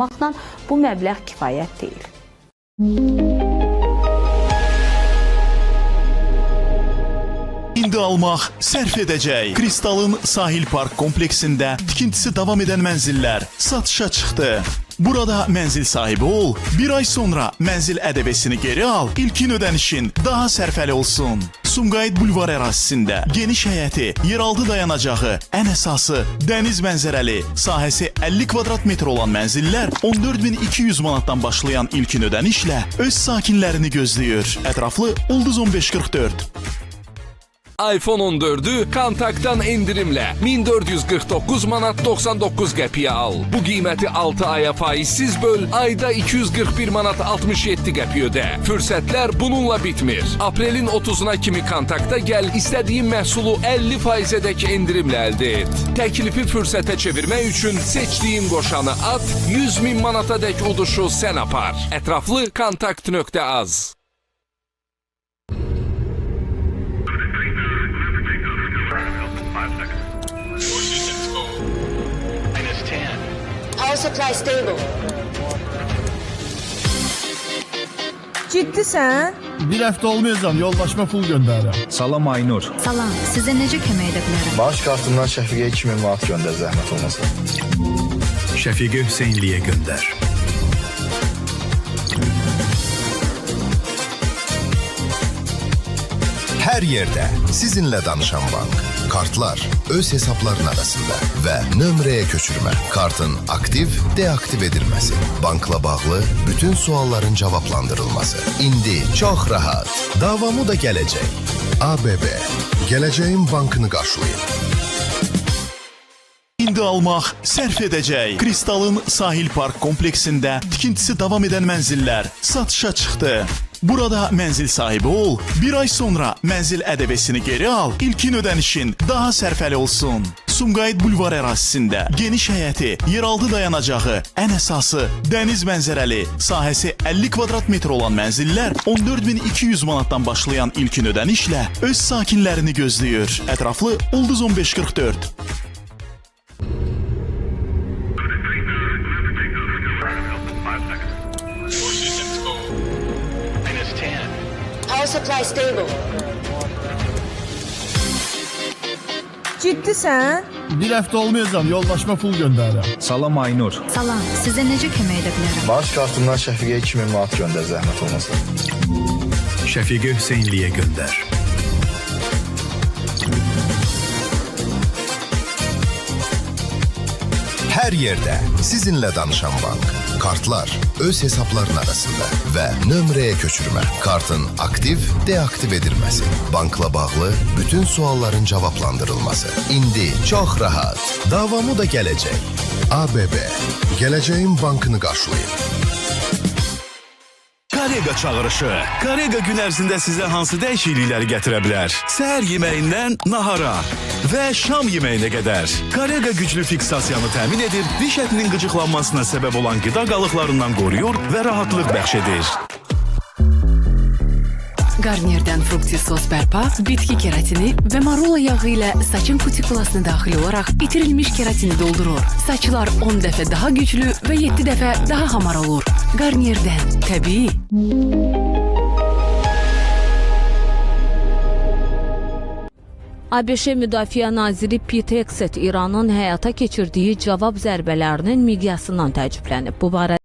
olmaqla bu məbləğ kifayət deyil. İndi almaq sərf edəcək. Kristalın Sahil Park kompleksində tikintisi davam edən mənzillər satışa çıxdı. Burada mənzil sahibi ol, bir ay sonra mənzil ədəbəsini geri al, ilkin ödənişin daha sərfəli olsun. Sumqayıt bulvar ərazisində geniş həyəti, yeraltı dayanacağı, ən əsası dəniz mənzərəli, sahəsi 50 kvadrat metr olan mənzillər 14.200 manatdan başlayan ilkin ödənişlə öz sakinlərini gözləyir. Ətraflı Ulduz 1544. iPhone 14-ü Kontaktdan endirimlə 1449 manat 99 qəpiyə al. Bu qiyməti 6 aya faizsiz böl, ayda 241 manat 67 qəpiyə ödə. Fürsətlər bununla bitmir. Aprelin 30-una kimi Kontakta gəl, istədiyin məhsulu 50%-ədək endirimlə əldə et. Təklifi fürsətə çevirmək üçün seçdiyin qoşanı at, 100 min manatadək uduşu sən apar. Ətraflı kontakt.az. Power supply stable. Ciddisən? Bir həftə olmayacağam, yoldaşıma pul göndərirəm. Salam Aynur. Salam, sizə necə kömək edə bilərəm? Maaş kartımdan Şəfiqəyə 2000 manat göndər, zəhmət olmasa. Şəfiqə Hüseynliyə göndər. Hər yerdə sizinlə danışan bank. Kartlar öz hesabların arasında və nömrəyə köçürmə. Kartın aktiv, deaktiv edilməsi. Bankla bağlı bütün sualların cavablandırılması. İndi çox rahat. Davamı da gələcək. ABB. Gələcəyin bankını qarşılayın. İndi almaq sərf edəcək. Kristalın Sahil Park kompleksində tikintisi davam edən mənzillər satışa çıxdı. Burada mənzil sahibi ol, bir ay sonra mənzil ədəbəsini geri al, ilkin ödənişin daha sərfəli olsun. Sumqayıt bulvar ərazisində geniş həyəti, yeraltı dayanacağı, ən əsası dəniz mənzərəli, sahəsi 50 kvadrat metr olan mənzillər 14.200 manatdan başlayan ilkin ödənişlə öz sakinlərini gözləyir. Ətraflı Ulduz 1544. Power supply stable. Ciddisən? Bir həftə olmayacağam, yoldaşıma pul göndərirəm. Salam Aynur. Salam, sizə necə kömək edə bilərəm? Maaş kartımdan Şəfiqəyə 2000 manat göndər, zəhmət olmasa. Şəfiqə Hüseynliyə göndər. Hər yerdə sizinlə danışan bank. Kartlar öz hesabların arasında və nömrəyə köçürmə. Kartın aktiv, deaktiv edilməsi. Bankla bağlı bütün sualların cavablandırılması. İndi çox rahat. Davamı da gələcək. ABB. Gələcəyin bankını qarşılayın. Karega çağırışı. Karega gün ərzində sizə hansı dəyişiklikləri gətirə bilər? Səhər yeməyindən nahara və şam yeməyinə qədər. Karega güclü fiksasiyanı təmin edir, diş ətinin qıcıqlanmasına səbəb olan qida qalıqlarından qoruyur və rahatlıq bəxş edir. Garnierdən Fructi sos bərpa, bitki keratini və marula yağı ilə saçın kutikulasına daxil olaraq itirilmiş keratini doldurur. Saçlar 10 dəfə daha güclü və 7 dəfə daha hamar olur. Garnierdən təbii. ABŞ Müdafiə naziri Pete Hegseth İranın həyata keçirdiyi cavab zərbələrinin miqyasından təəccüblənib. Bu barədə